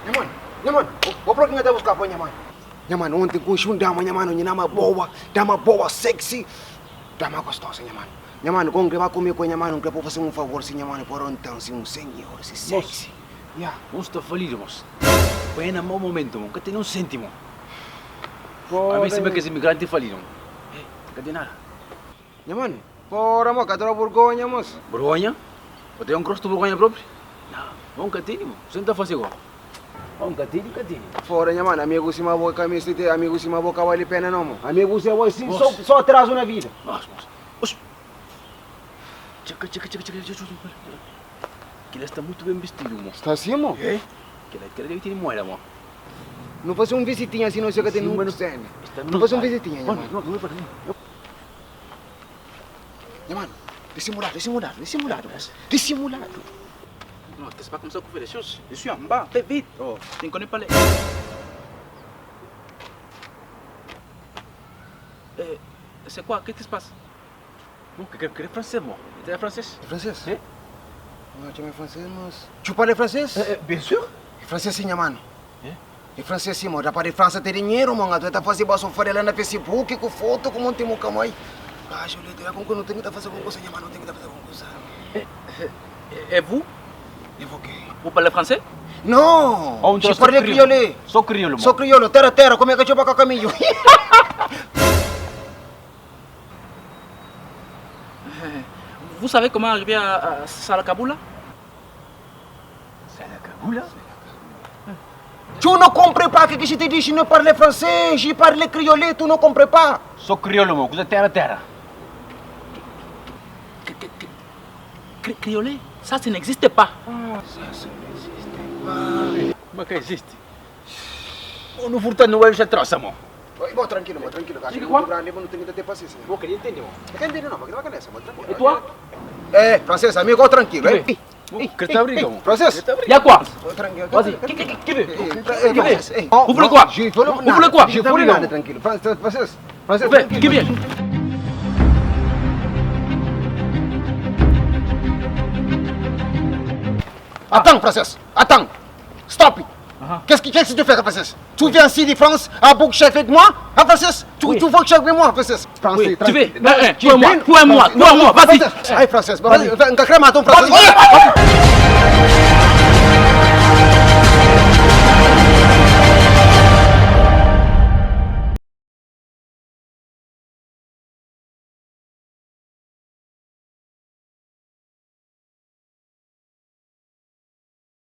Nha mano, nha mano, bo propi nha ta buska bo nha mano. Nha mano, ontem conheci um dama, nha mano, nha dama boa, dama boa, sexy, dama gostosa, nha mano. Nha mano, com ba comer com nha mano, nkre pa fazer um favor sim, nha mano, por ontem sim, um senhor, sim, sexy. Ya. Moço ta falido, moço. Põe na mau momento, mo. Ka tem um cêntimo. A mim sima kes imigrante falido, mo. Eh, ka tem nada. Nha mano, pora mo, ka tra burgonha, moço. Burgonha? Bo tem um grosso burgonha propi? Não, mo ka tene, mo. Você ta fase go? Mo ka tene, ka tene. Fora, nha mano, amigo sima bo ka meste ter, amigo sima bo ka vale pena não, mo. Amigo sima bo é sim, só, só atraso na vida. Moço, moço. Oxe. Txeka, txeka, txeka, txeka, txeka, txeka. Kila sta mutu ben bistidu, mo. Sta si, mo? É. Kila, kila debe tene moeda, mo. Nu fase un visitinha si no ka tene un sena. Nu fase un visitinha, nha mano. Nha mano, dissimulado, dissimulado, dissimulado, moço. Dissimulado. Non, c'est pas comme ça qu'on fait les choses. Je suis en bas, fais vite. Oh, tu ne connais pas les. Eh, c'est quoi? Qu'est-ce qui se passe? Bon, que que français, moi. Tu es français? Francês? É? Não, chama francês, mas. Tu parla francês? Eh, bien sûr. É francês sim, nha mano. É? É francês sim, mo. Rapaz de França tem dinheiro, mo. Tu tá fazendo baço farela na Facebook com foto com um monte de mucamai. Ah, Julieta, como que não tem que tá fazendo com coisa, nha mano? Não tem que tá fazendo com coisa. Et vous? Eu vou quê? Vous parlez français? Não! Oh, Je parle criolé. Só crioulo, mo. Sou crioulo, terra, terra, como é que eu para caminho? Vous savez comment arriver à, à Salakabula? Salakabula? Tu ne comprends pas que je te dis, je ne parle français, je parle criolé, tu ne comprends pas. Só crioulo, mo. Coisa terra, terra. Criolé? Ça, ça n'existe pas. Ça, ça n'existe pas. Como é que existe? Não furta Noel já trouxe, mo. Oi, bom, tranquilo, mo, tranquilo. Acho que Quoi? muito grande, não tem que ter paciência. Vou querer entender, mo. Não entende não, mas que não nessa, mo, tranquilo. E toi? É, francês, amigo, tranquilo, hein? Que tá briga, mo. Francês? E a quoi? Tranquilo. Vas-y. Que, que, que, que veut? Eh, Que veut? francês, eh. Vous voulez quoi? Je voulais Vous voulez quoi? Je voulais nada, tranquilo. Francês, francês, francês, Vem, tranquilo. que vem? Attends, francês, attends. Stop. Qu'est-ce que, qu'est-ce que tu fais, français Tu viens ici de France à boucher avec moi Hein, français Tu, Oui. tu veux coucher avec moi, français Français, Oui, tu tranquille. veux Eh, eh, toi et moi, toi et moi, toi et moi, vas-y. Allez, français, vas-y, crème à ton français. Vas-y.